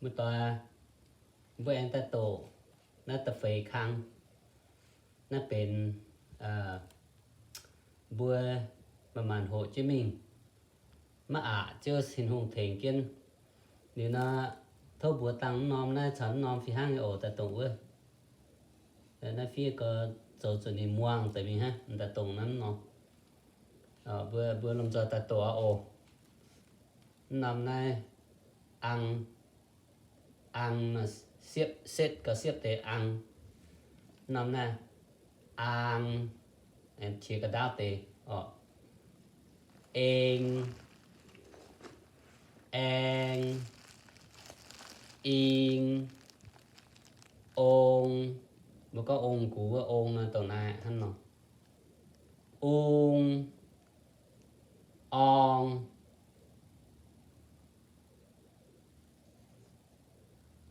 Muoz-doic, mbuo aengx daaih doqc naaiv da'feix kang. Naaiv benx mbuo manc-manc hoqc jienv mingh, maiv aqc Ziouv Tin-Hungh tengx jienv. Liuz nor, tov mbuox dangh mv norm naaiv caux mv norm fih hnangv nyei oc, daaih dongh wuov. Naaiv fiev gau, zoux zuqc ninh muangh deix mingh hnangv, daaih dongh naaiv mv norm. Mbuo, mbuo lomh nzoih daaih doqc oc. Mv norm naaiv ang, ang, siepv, setv gauh siepv deix ang. Mv norm naaiv ang, qiex ga'ndaauv deix oc. Eng, aeng, ing, ong. Mbuo gorngv ong gux wuov ong nor dongh naaiv hnangv nor. Ung, orng,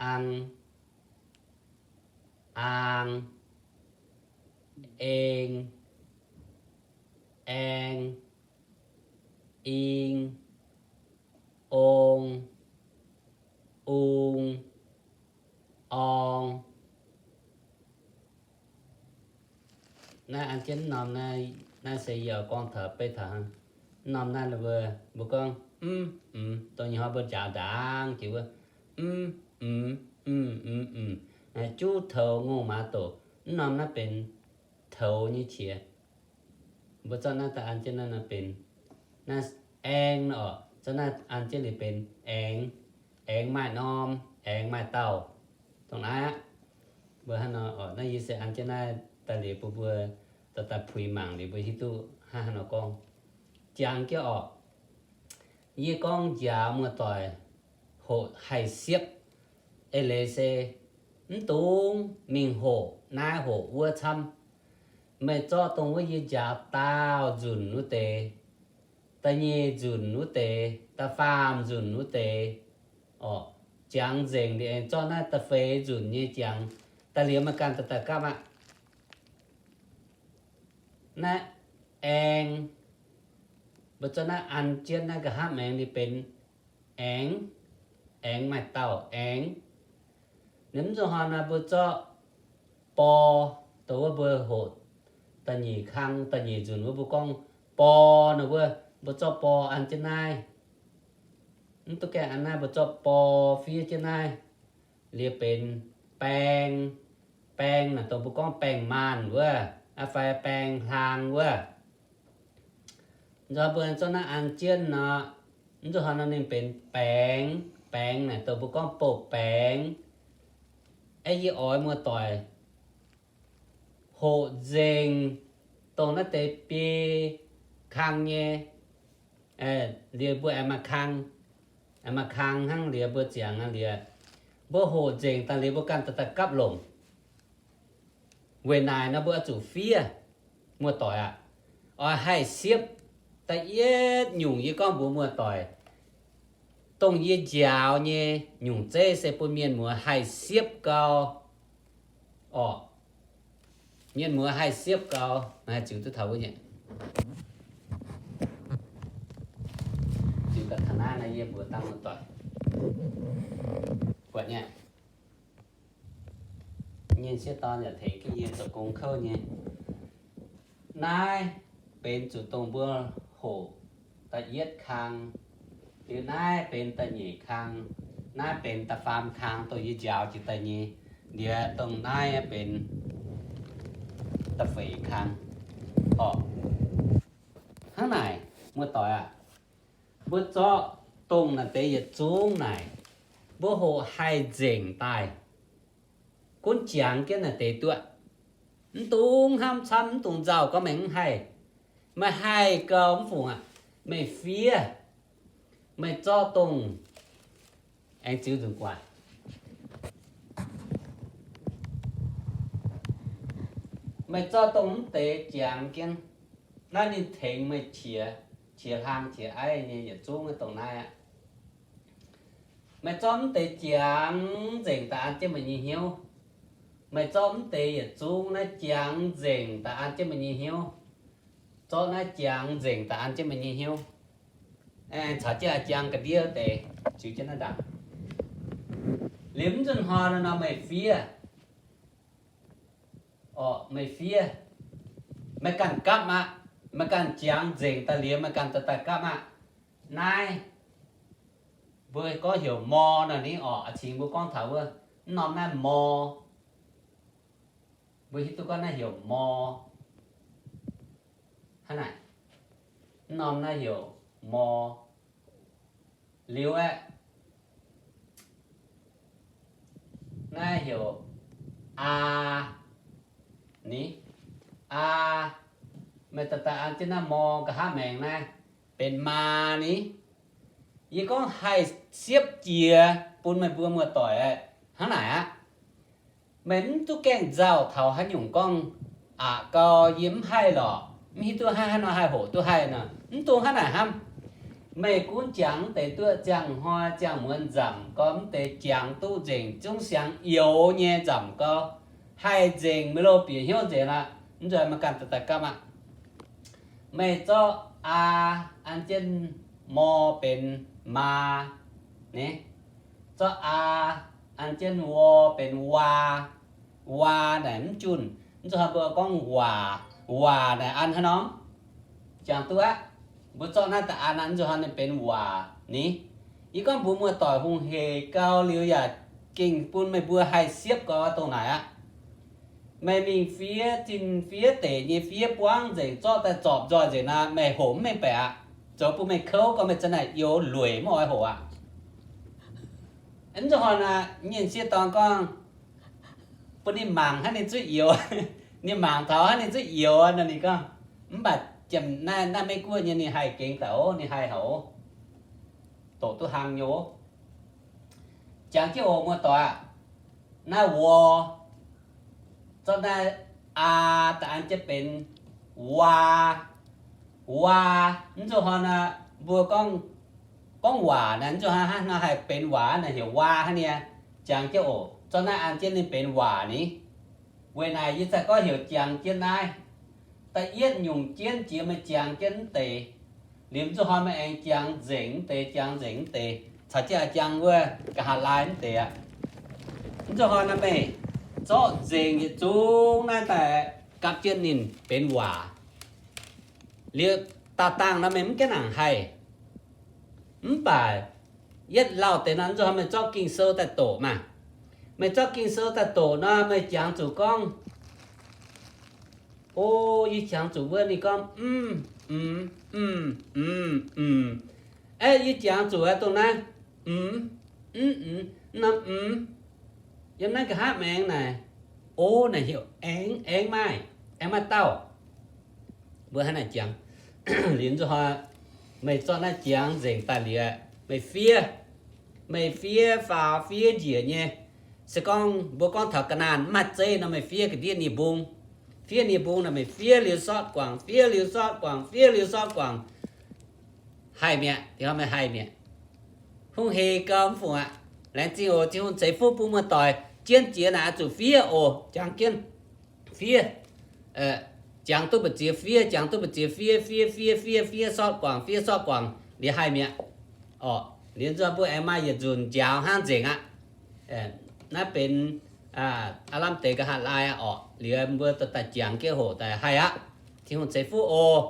ang, aang, eng, aeng, ing, ong, ung, orng. Naaiv an jienv mv norm naaiv, naaiv se yie oix gorngv taux beiv taux hnangv. Mv norm naaiv mbuo, mbuo gorngv mv, mv, dongh nyei hnoi mbuo njaaux ndaangc jiex wuov, mv, mv, mv, mv, mv, juv toux ngongh maaz doqc. Mv norm naaiv benx toux nyei qiex. Mbuo zorqv naaiv daaih an jienv naaiv nor benx, naaiv aeng nor oc, zorqv naaiv an jienv liuz benx aengx, aengx maaih norm, aengx maaih dauh. Dongh naaiv aqv. Mbuo hnangv nor oc, naaiv yie se an jienv naaiv daaih liuz bun mbuo daaih, daaih puix mangc liuz mbuo hiuv duqv hnangv haaix nor gorngv. Jangx jienv oc. Yie gorngv njaaux muoz-doic hoqc haih siepv. Eix leiz se mv dungx mingh hoqc naaiv hoqc wuov camv. Meih zorqv dongh wuov yie njaaux daauh nzunc wuov deix, da'nyeic nzunc wuov deix, da'faam nzunc wuov deix, oc, jangx nzengc liuz aengx zorqv naaiv da'feix nzunc nyei jangx daaih liuz meih ganh daaih daaih gapv aqv. Naaiv aeng, mbuo zorqv naaiv an jienv naaiv nqa'haav maengx liuz benx aengx, aengx maaih dauh aengx. Ninh mv zuqc hnoi naaiv mbuo zorqv bor, dongh wuov mbuo hoqc da'nyeic kang, da'nyeic nzunc wuov mbuo gorngv bor nor wuov, mbuo zorqv bor an jienv naaiv. Mv duqv gaengh an naaiv, mbuo zorqv bor fiev jienv naaiv, liuz benx baeng. Baeng naaic dongh mbuo gorngv baeng-maanh wuov, fai baeng-hlaang wuov. Nzunc mbuo zorqv naaiv an jienv nor, mv zuqc hnoi nor ninh benx baengx. Baengx naaic dongh mbuo gorngv bouh baengx. Aeqv, yie oix muoz-doic hoqc nzengc dongh naaiv deix biei kang nyei, liuz mbuo aengx maaih kang, aengx maaih kang hnangv liuz mbuo ziangx liuz, mbuo hoqc nzengc daaih liuz mbuo ganh daaih daaih gapv longc. Weic naaic nor mbuo oix zuqc fiev, muoz-doic aqv. Oix haih siepv. Da'yietv nyungc yie gorngv mbuox muoz-doic, dongh yie njaaux nyei nyungc zeiv se bun mienh muoz haih siepv gau. Orqc, mienh muoz haih siepv gau. Ziux duqv taux wuov nyei. Ziux ga'naaiv naaiv yie mbuox dangh muoz-doic buatc nyei. Nyei sieqv dorn yaac tengx jienv yie zoux gong kouv nyei. Naaiv benx zuqc dongh mbuo hoqc da'yietv kang. Liuz naaiv benx da'nyeic kang. Naaiv benx da'faam kang, dongh yie njaaux jiex daaih nyei. Liuz dongh naaiv benx da'feix kang. Orqc, hnangv naaic, muoz-doic aac, mbuo zorqv dongh naaic deix yietc zungv naaic, mbuo hoqc haih nzengc daaih. Gunv jangx jienv naaic deix duqv. Mv dungx hnamv camv, mv dungx nzauh gorngv meih mv haih. Meih haih gau mv fungc aqv. Meih fiev, meih zorqv dongh, aengx ziux nzunc gu'nguaaic. Meih zorqv dongh mv deix jangx jienv, naaiv ninh tengx meih qiex, qiex hlang qiex aiv nyei yietc zungv dongh naaiv aqv. Meih zorqv mv deix jangx nzengc daaih an jienv meih nyei hnyouv. Meih zorqv mv deix yietc zungv naaiv jangx nzengc daaih an jienv meih nyei hnyouv. Zorqv naaiv jangx nzengc daaih an jienv meih nyei hnyouv. Aengx caux jienv jangx ga'ndiev deix ziux jienv naaiv ndaangc. Liuz mv nzunc hnoi nor meih fiev, orqc, meih fiev, meih ganh gapv aqv. Meih ganh jangx nzengc daaih liuz meih ganh daaih daaih gapv aqv. Naaiv mbuo gorngv heuc mor nor ni orqc. A'cingx mbuo gorngv taux wuov, mv norm naaiv mor, mbuo hiuv duqv gorngv naaiv heuc mor. Hnangv naaic, mv norm naaiv heuc mor. Liuz aeqv, naaiv heuc aa ni, aa. Meih daaih daaih an jienv naaiv mor nqa'haav maengx naaiv benx maa ni. Yie gorngv haih siepv jiex bun meih mbuo muoz-doic aqv. Hnangv naaic aqv. Meih mv duqv gaengh nzauh taux haaix nyungc gorngv, aqc gau yie mv haih lorqc, mv hiuv duqv hnangv haaix nor haih hoqc duqv haih nor. Mv dungx hnangv naaic hnamv. Meih gunv jangx mv deix duqv ziangh hnoi ziangh muonz nzamc gau, mv deix jangx duqv nzengc zungv siangx youx nyei nzamc gau, haih nzengc meih lo bieqc hnyouv nzengc aqv. Mv nzunc meih ganh daaih daaih gapv aqv. Meih zorqv aa an jienv mor benx maa, ni, zorqv aa an jienv wor benx waa. Waa naaic mv junh, mv zuqc hnoi mbuo gorngv waac. Waac naaic an haaix nor? Jangx duqv aqv. Mbuo zorqv naaiv daaih an, mv zuqc hnoi ninh benx waac ni. Yie gorngv mbuo muoz-doic hungh heic gau liuz yaac gengh bun meih mbuo haih siepv gau dongh naaic aqv. Meih mingh fiev zinh fiev deic nyei fiev buangv nzengc, zorqv daaih zorpc nzoih nzengc nor, meih hoqc mv mengh baeqc aqv. Zoux bun meih kouv gau, meih za'naaic youx lueic mv oix hoqc aqv. Mv zuqc hnoi naaic nyei sieqv dorn gorngv, bun ninh mangc hnangv ninh zuqv youx, ninh mangc taux hnangv ninh zuqv youx nor, ninh gorngv, mv baac jiem naaiv, naaiv Meiv-Guoqv nyei ninh haih gengx daaih oc, ninh haih haic oc, doqc duqv hlang nyei oc. Jangx jienv oc muoz-doic aqv. Naaiv wor, zorqv naaiv aa daaih an jienv benx waa. Waa, mv zuqc hnoi naaic mbuo gorngv, gorngv waac naaic, mv zuqc hnoi haih benx waac naaic, heuc waa hnangv niaa. Jangx jienv oc, zorqv naaiv an jienv ninh benx waac ni. Weic naaic yie cingx gorngv heuc jangx jienv naaiv. Da'yietv nyungc jienv jiex meih jangx jienv mv deix, liuz mv zuqc hnoi meih aengx jangx nzengc mv deix, jangx nzengc mv deix, caux jienv jangx wuov nqa'haav laai mv deix aqv. Mv zuqc hnoi naaiv meih zorqv nzengc yietc zungv naaiv daaih gapv jienv ninh benx waac. Liuz daaih dangh nor meih mv gaengh nangc haih. Mv baac yietv lauh deix nor, mv zuqc hnoi meih zorqv Ging-Sou daaih doqc maah. Meih zorqv Ging-Sou daaih doqc nor, meih jangx zuqc gorngv, o, yie jangx zuqc wuov ninh gorngv mv, mv, mv, mv, mv. Aeqv, yie jangx zuqc aqv dongh naaiv mv, mv, mv, norm mv, yiem naaiv nqa'haav maengx naaic, o, naaic heuc aengx, aengx maaih, aengx maaih dauh. Mbuo hnangv naaic jangx. Liuz mv zuqc hnoi meih zorqv naaiv jangx nzengc daaih liuz, meih fiev, meih fiev faaux fiev njiec nyei. Se gorngv mbuo gorngv taux ga'naanh mv maaih zeiv nor, meih fiev ga'ndiev nie mbung. Fiev nie mbung naaic meih fiev liuz sortv guangc, fiev liuz sortv guangc, fiev liuz sortv guangc, haih mi'aqv. Dingc hnoi meih haih mi'aqv. Hungh heic gau mv fungc aqv. Laengz zingh oc. Tin-Hungh ceix fuqv bun muoz-doic jienv jiex naaic oix zuqc fiev oc. Jangx jienv fiev, jangx duqv mbu'ziex fiev, jangx duqv mbu'ziex fiev, fiev, fiev, fiev, fiev sortv guangc, fiev sortv guangc liuz haih mi'aqv. Orqc, liuz nzunc mbuo aengx maaih yietc nzunc njaaux hnangv nzengc aqv. Naaiv benx aav lamh deix nqa'haav laai aqv. Orqc, liuz mbuo daaih jangx jienv hoqc daaih haih aqv. Tin-Hungh ceix fuqv oc.